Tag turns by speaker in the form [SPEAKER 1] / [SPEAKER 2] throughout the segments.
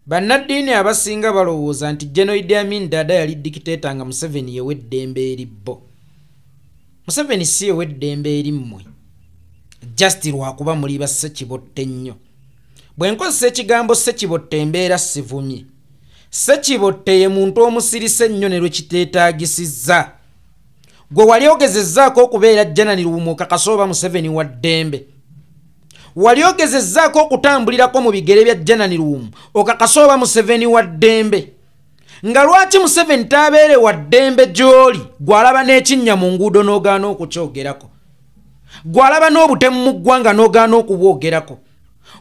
[SPEAKER 1] Bannaddiini abasinga balowooza nti General Idi Amin Dada yali dictator nga Museveni yewa eddembe eri bo. Museveni si yewa eddembe eri mmwe, just lwakuba muli ba Ssekibotte nnyo. Bwe nkozesa ekigambo Ssekibotte embeera sivumye. Ssekibotte ye muntu omusirise ennyo ne lwe kiteetaagisizza. Gwe wali ogezezzaako okubeera Janani Luwum okakasa oba Museveni wa ddembe. Wali ogezezzaako okutambulirako mu bigere bya Janani Luwum okakasa oba Museveni wa ddembe. Nga lwaki Museveni tabeere wa ddembe gy'oli, gw'alaba n'ekinnya mu nguudo n'ogaana okukyogerako, gw'alaba n'obutemu mu ggwanga n'ogaana okubwogerako,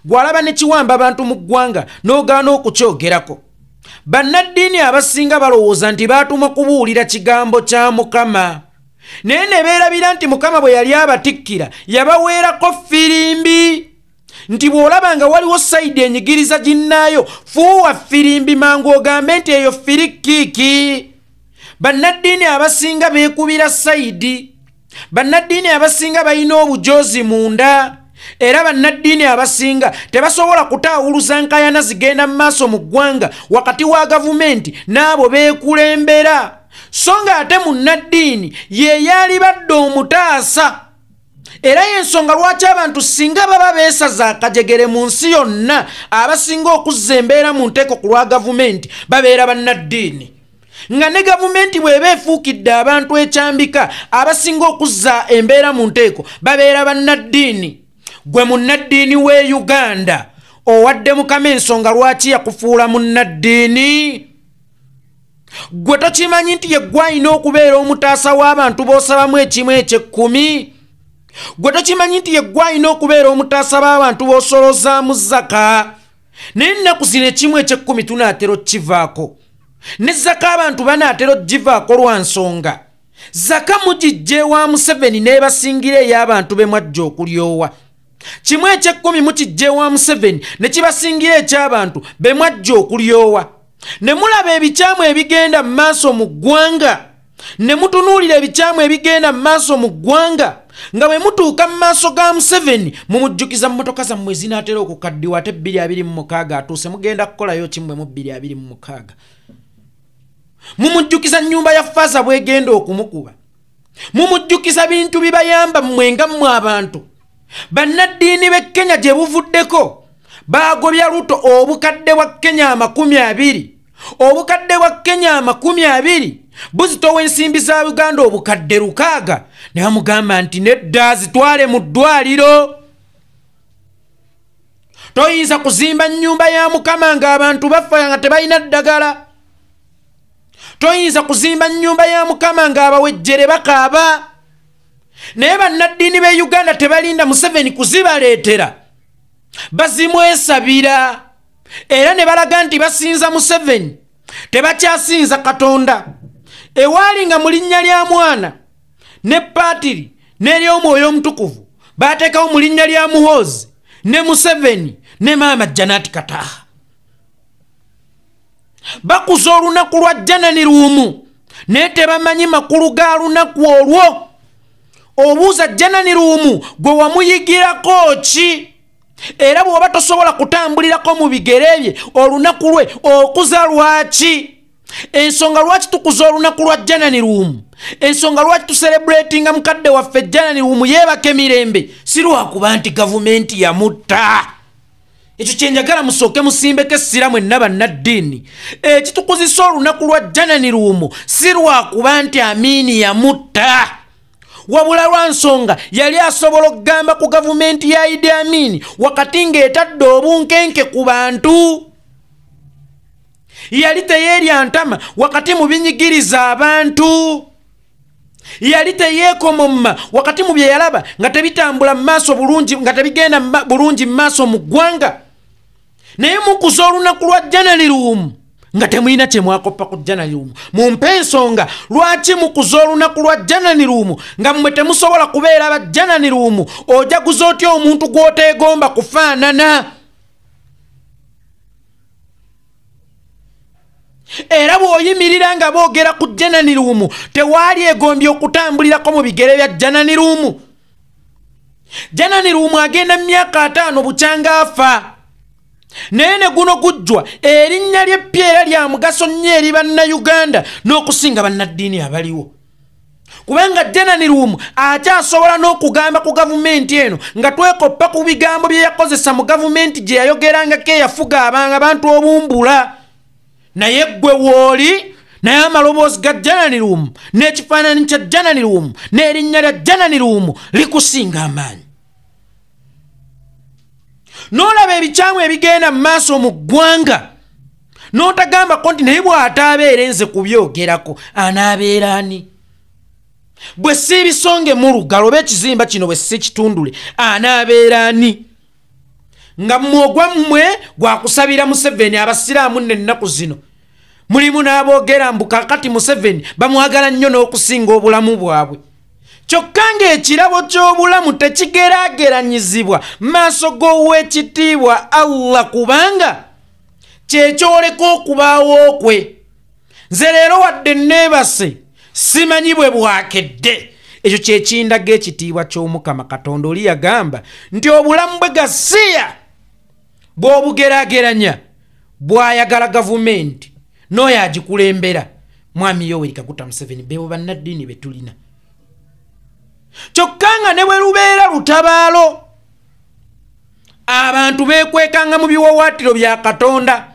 [SPEAKER 1] gw'alaba ne kiwamba abantu mu ggwanga n'ogaana okukyogerako. Bannaddiini abasinga balowooza nti baatumwa kubuulira kigambo kya Mukama, naye ne beerabira nti Mukama bwe yali abatikkira yabaweerako firimbi, nti bw'olaba nga waliwo sayidi enyigiriza ginnaayo fuuwa firimbi mangu ogambe nti eyo firikiiki. Bannaddiini abasinga beekubira sayidi, bannaddiini abasinga balina obujoozi munda, era bannaddiini abasinga tebasobola kutaawuluza nkayana zigenda mu maaso mu ggwanga wakati wa gavumenti n'abo beekulembera. So ng'ate munnaddiini ye yalibadde omutaasa. Era y'ensonga lwaki abantu singa baba beesaza akajegere mu nsi yonna, abasinga okuzza embeera mu nteeko ku lwa gavumenti babeera bannaddiini. Nga ne gavumenti bw'eba efuukidde abantu ekyambika, abasinga okuzza embeera mu nteeko babeera bannaddiini. Gwe munnaddiini w'e Uganda owadde Mukama ensonga lwaki yakufuula munnaddiini? Gwe tokimanyi nti ye ggwe alina okubeera omutaasa w'abantu b'osabamu ekimu eky'ekkumi? Gwe tokimanyi nti ye ggwe alina okubeera omutaasa w'abantu b'osolozaamu zaka? Naye ennaku zino ekimu eky'ekkumi tunaatera okkivaako, ne zaka abantu banaatera okgivaako lwa nsonga. Zaka mugijja ewa Museveni n'ebasingira ey'abantu be mwajja okulyowa. Kimu eky'ekkumi mukijja ewa Museveni ne kibasingira eky'abantu be mwajja okulyowa. Ne mulaba ebikyamu ebigenda mu maaso mu ggwanga, ne mutunuulira ebikyamu ebigenda mu maaso mu ggwanga, nga bwe mutuuka mu maaso ga Museveni mumujjukiza mmotoka zammwe ezinaatera okukaddiwa, ate 2026 atuuse mugenda kukolayo ki mmwe mu 2026? Mumujjukiza nnyumba ya Faaza bw'egenda okumukuba, mumujjukiza bintu bibayamba mmwe nga mmwe abantu. Bannaddiini b'e Kenya gye buvuddeko baagobya Ruto obukadde bwa Kenya 20. Obukadde bwa Kenya 20 buzitowa ensimbi za Uganda obukadde 600, ne bamugamba nti nedda zitwale mu ddwaliro. Toyinza kuzimba nnyumba ya Mukama ng'abantu bafa nga tebalina ddagala. Toyinza kuzimba nnyumba ya Mukama ng'abawejjere bakaaba. Naye bannaddiini b'e Uganda tebalinda Museveni kuzibaleetera, bazimwesabira, era ne balaga nti basinza Museveni, tebakyasinza Katonda. Ewaali nga mu linnya lya Mwana ne Paatiri n'ery'Omwoyo Omutukuvu baateekawo mu linnya lya Muhoozi ne Museveni ne Maama Janati Kataha. Bakuza olunaku lwa Janani Luwum naye tebamanyi makulu ga lunaku olwo. Obuuza Janani Luwum gwe wamuyigirako ki? Era bw'oba tosobola kutambulirako mu bigere bye olunaku lwe okuza lwaki? Ensonga lwaki tukuza olunaku lwa Janani Luwum, ensonga lwaki tuserebratinga mukadde waffe Janani Luwum yeebaka emirembe, si lwakuba nti gavumenti yamutta. Ekyo kye njagala musooke musimbeko essira mwenna bannaddiini. Ekitukuzisa olunaku lwa Janani Luwum si lwakuba nti Amini yamutta, wabula lwa nsonga yali asobola okugamba ku gavumenti ya Idi Amin wakati ng'etadde obunkenke ku bantu. Yali teyeerya ntama wakati mu binyigiriza abantu. Yali teyeekomomma wakati mu bye yalaba nga tebitambula mu maaso bulungi, nga tebigenda bulungi mu maaso mu ggwanga. Naye mukuza olunaku lwa Janani Luwum nga temulina kye mwakoppa ku Janani Luwum. Mumpe ensonga lwaki mukuza olunaku lwa Janani Luwum nga mmwe temusobola kubeera ba Janani Luwum. Ojaguza otya omuntu gw'oteegomba kufaanana? Era bw'oyimirira nga boogera ku Janani Luwum tewaali egombye okutambulirako mu bigere bya Janani Luwum. Janani Luwum agenda mu myaka 50 bukyanga afa. Naye ne guno gujjwa erinnya ly'eppya era lya mugaso nnyo eri Bannayuganda n'okusinga bannaddiini abaliwo. Kubanga Janani Luwum akyasobola n'okugamba ku gavumenti eno nga twekoppa ku bigambo bye yakozesa mu gavumenti gye yayogerangako eyafuga abantu obumbula. Naye ggwe w'oli, naye amaloboozi ga Janani Luwum n'ekifaananyi kya Janani Luwum n'erinnya lya Janani Luwum likusinga amaanyi. N'olaba ebikyamu ebigenda mu maaso mu ggwanga n'otagambako nti naye bw'ataabeere nze kubyogerako anaabeera ani? Bwe siibisonge mu lugalo oba ekizimba kino bwe sikitundule anaabeera ani? Nga mmwe ogwammwe gwakusabira Museveni. Abasiraamu nno ennaku zino mulimu n'aboogera mbu kaakati Museveni bamwagala nnyo n'okusinga obulamu bwabwe. Kyokka ng'ekirabo ky'obulamu tekigeraageranyizibwa maaso g'ow'ekitiibwa Allah, kubanga kyekyoleka okubaawo kwe. Nze leero wadde neebase simanyi bwe bwakedde. Ekyo kyekindaga ekitiibwa ky'Omukama Katonda. Oli yagamba nti obulamu bwe gasiya bw'obugeraageranya bw'ayagala gavumenti n'oyo agikulembera Mwami Yoweri Kaguta Museveni. Beebo bannaddiini be tulina. Kyokka nga ne bwe lubeera lutabaalo abantu beekwekanga mu biwawaatiro bya Katonda.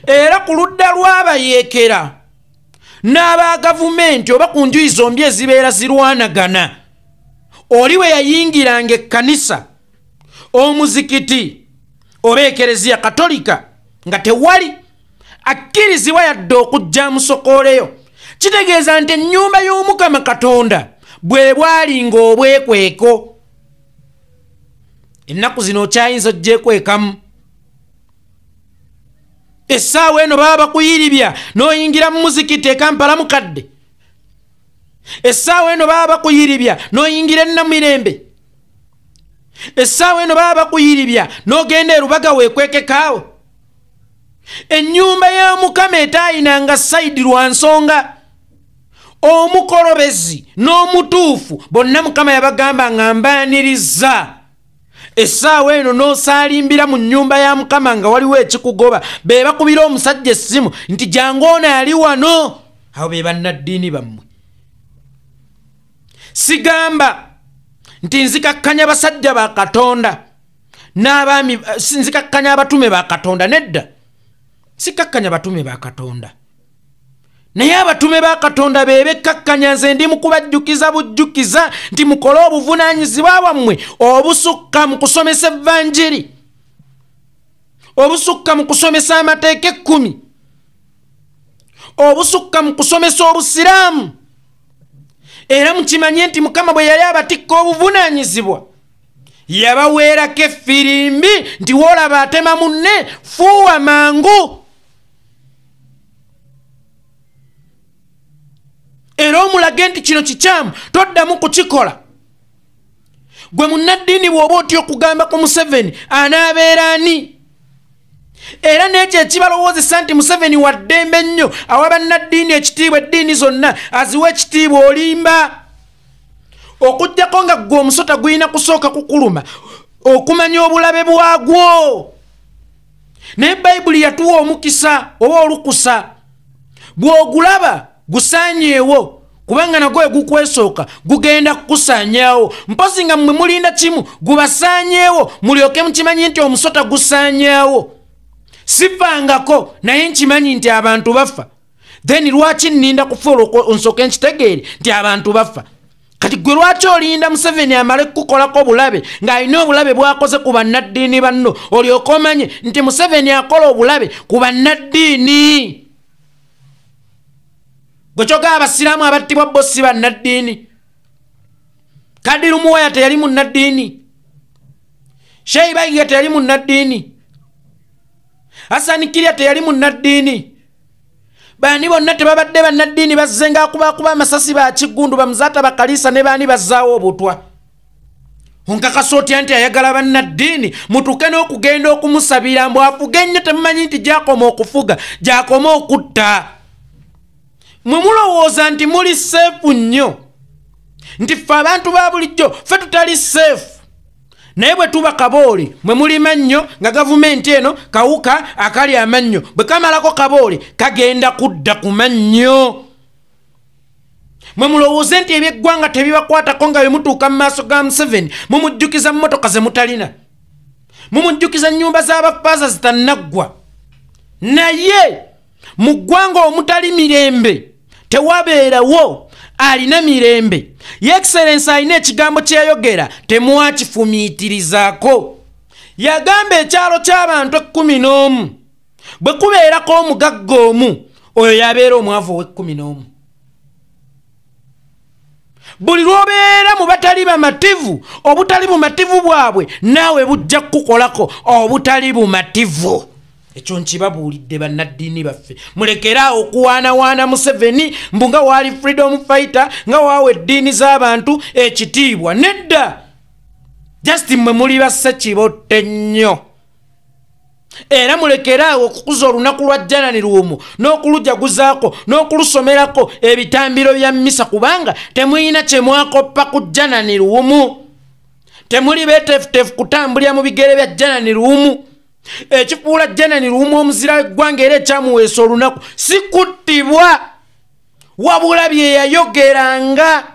[SPEAKER 1] Era ku ludda lw'abayeekera n'aba gavumenti oba ku njuyi zombi ezibeera zirwanagana, oli we yayingiranga ekkanisa, omuzikiti oba ekereziya Katolika nga tewali akkirizibwa yadde okujja amusokooleyo. Kitegeeza nti ennyumba y'Omukama Katonda bwe bwalinga obwekweko. Ennaku zino okyayinza ojjekwekamu. Essaawa eno baba bakuyiribya n'oyingira mu muzikiti e Kampala mukadde. Essaawa eno baba bakuyiribya n'oyingira e Namirembe. Essaawa eno baba bakuyiribya n'ogenda e Rubaga weekwekekaawo. Ennyumba ya Mukama etaayinanga sayidi lwa nsonga. Omukolobezi n'omutuufu bonna Mukama yabagamba nga mbaaniriza. Essaawa eno n'osaalimbira mu nnyumba ya Mukama nga waliwo ekikugoba, be bakubira omusajja essimu nti jangu ono ali wano. Abo be bannaddiini bammwe. Sigamba nti nzikakkanya basajja ba Katonda n'abaami, nzikakkanya abatume ba Katonda. Nedda, sikakkanya batume ba Katonda. Naye abatume ba Katonda be bekkakkanya. Nze ndi mu kubajjukiza bujjukiza nti mukole obuvunaanyizibwa bwammwe obusukka mu kusomesa evanjiri, obusukka mu kusomesa amateeka 10, obusukka mu kusomesa obusiraamu. Era mukimanye nti Mukama bwe yali abatikka obuvunaanyizibwa yabaweerako effirimbi nti woolaba atema munne fuuwa mangu. Era omulage nti kino kikyamu, toddamu kukikola. Gwe munnaddiini bw'oba otya okugamba ku Museveni anaabeera ani? Era n'ekyo ekibalowoozesa nti Museveni wa ddembe nnyo, awa bannaddiini ekitiibwa, eddiini zonna aziwa ekitiibwa, olimba. Okuggyako nga ggwe omusota gulina kusooka kukuluma okumanya obulabe bwagwo. Naye Bayibuli yatuwa omukisa oba olukusa, bw'ogulaba gusaanyeewo, kubanga nagwo gukwesooka gugenda kukusaanyaawo. Mpozi nga mmwe mulinda kimu gubasaanyeewo mulyoke mukimanyi nti omusota gusaanyaawo. Sifangako naye nkimanyi nti abantu bafa. Then lwaki nninda kufa nsooke nkitegeere nti abantu bafa? Kati gwe lwaki olinda Museveni amale kukukolako obulabe ng'alina obulabe bw'akoze ku bannaddiini banno, olyoke omanye nti Museveni akola obulabe ku bannaddiini? Gwe kyogamba abasiraamu abattibwa bo si bannaddiini? Kadiru Muwaya teyali munnaddiini, Sheikh Bayiga teyali munnaddiini, Hassan Kirya teyali munnaddiini. Baani bonna tebabadde bannaddiini, bazzenga akubakuba amasasi ba Kiggundu, Bamuzaata, Bakaliisa ne baani bazzaawo obutwa. Onkakasa otya nti ayagala bannaddiini mutuuke n'okugenda okumusabira mbu afuge nnyo? Temumanyi nti gy'akoma okufuga gy'akoma okutta. Mwe mulowooza nti muli safe nnyo, nti ffe abantu ba bulijjo ffe tutali safe. Naye bwe tuba kaboole mwe muli mannyo, nga gavumenti eno kawuka akali amannyo, bwe kamalako kaboole kagenda kudda ku mannyo. Mwe mulowooze nti ebyeggwanga tebibakwatako nga bwe mutuuka mu maaso ga Museveni mumujjukiza mmotoka ze mutalina, mumujjukiza nnyumba z'abafaaza zitannaggwa. Naye mu ggwanga omutali mirembe tewabeerawo alina mirembe. Ye Excellence alina ekigambo kye yayogera temwakifumiitirizaako. Yagamba ekyalo ky'abantu 11 bwe kubeerako omugagga omu, oyo yabeera omwavu ow'e11. Buli lw'obeera mu batali bamativu, obutali bumativu bwabwe naawe bujja kukukolako obutali bumativu. Ekyo nkibabuulidde bannaddiini baffe, mulekeraawo okuwaanawaana Museveni mbu nga waali freedom fighter, nga waawa eddiini z'abantu ekitiibwa. Nedda, just mmwe muli bassekibotte nnyo. Era mulekeraawo okukuza olunaku lwa Janani Luwum n'okulujaguzaako n'okulusomerako ebitambiro bya mmisa, kubanga temulina kye mwakoppa ku Janani Luwum. Temuli beeteefuteefu kutambulira mu bigere bya Janani Luwum. Ekifuula Janani Luwum omuzira w'eggwanga era ekyamuweesa olunaku si kuttibwa, wabula bye yayogeranga.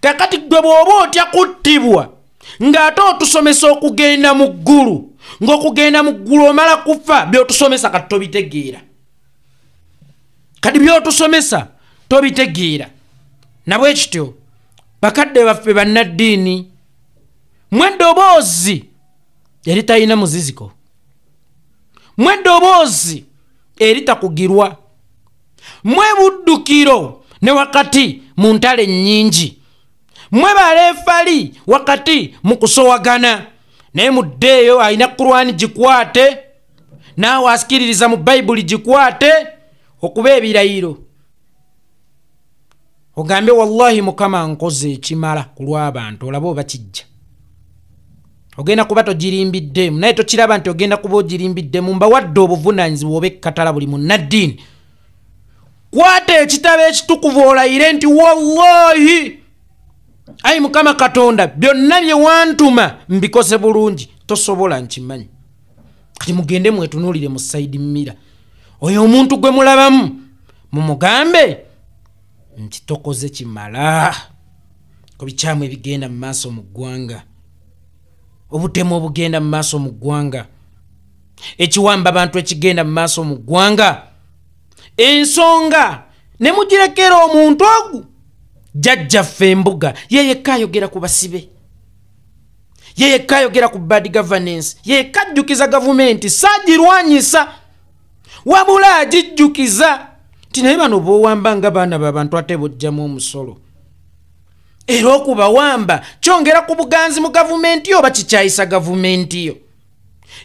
[SPEAKER 1] Kakati ggwe bw'oba otya kuttibwa ng'ate otusomesa okugenda mu ggulu, ng'okugenda mu ggulu omala kufa, by'otusomesa kati tobitegeera. Kati by'otusomesa tobitegeera. Nabwe kityo bakadde baffe bannaddiini, mwe eddoboozi eritalina muziziko, mwe eddoboozi eritakugirwa, mwe buddukiro ne wakati mu ntale nnyingi, mwe baleefali wakati mu kusowagana. Naye muddeeyo alina Kurwani gikwate, naawe asikiririza mu Bayibuli gikwate, okuba ebirayiro ogambe wallahi Mukama nkoze ekimala ku lw'abantu. Olabe oba kijja, ogenda kuba togirimbiddemu, naye tokiraba nti ogenda kuba ogirimbiddemu. Mbawadde obuvunaanyizibwa oba ekkatala buli munnaddiini. Kwata ekitabo ekitukuvu olayire nti wallahi ayi Mukama Katonda byonna bye wantuma mbikoze bulungi. Tosobola, nkimanyi. Kati mugende mwetunuulire mu side mirror, oyo omuntu gwe mulabamu mumugambe nti tokoze kimala ku bikyamu ebigenda mu maaso mu ggwanga, obutemu obugenda mu maaso mu ggwanga, ekiwamba bantu ekigenda mu maaso mu ggwanga. Ensonga ne mugirekera omuntu ogu jjajjaffe embuga, ye yekka ayogera ku basibe, ye yekka ayogera ku bad governance, ye yekka ajjukiza gavumenti, saagirwanyisa wabula agijjukiza nti naye bano b'owamba nga baana b'abantu ate b'oggyamu omusolo. Era okubawamba kyongera ku buganzi mu gavumenti yo oba kikyayisa gavumenti yo.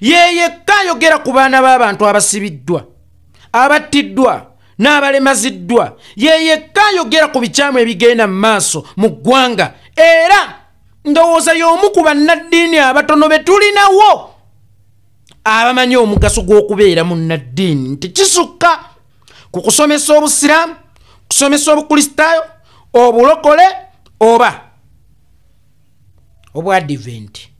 [SPEAKER 1] Ye yekka ayogera ku baana b'abantu abasibiddwa, abattiddwa n'abalemaziddwa. Ye yekka ayogera ku bikyamu ebigenda mu maaso mu ggwanga. Era ndowooza y'omu ku bannaddiini abatono be tulinawo abamanyi omugaso gw'okubeera munnaddiini, nti kisukka ku kusomesa obusiraamu, kusomesa obukristaayo, obulokole oba obwadiventi.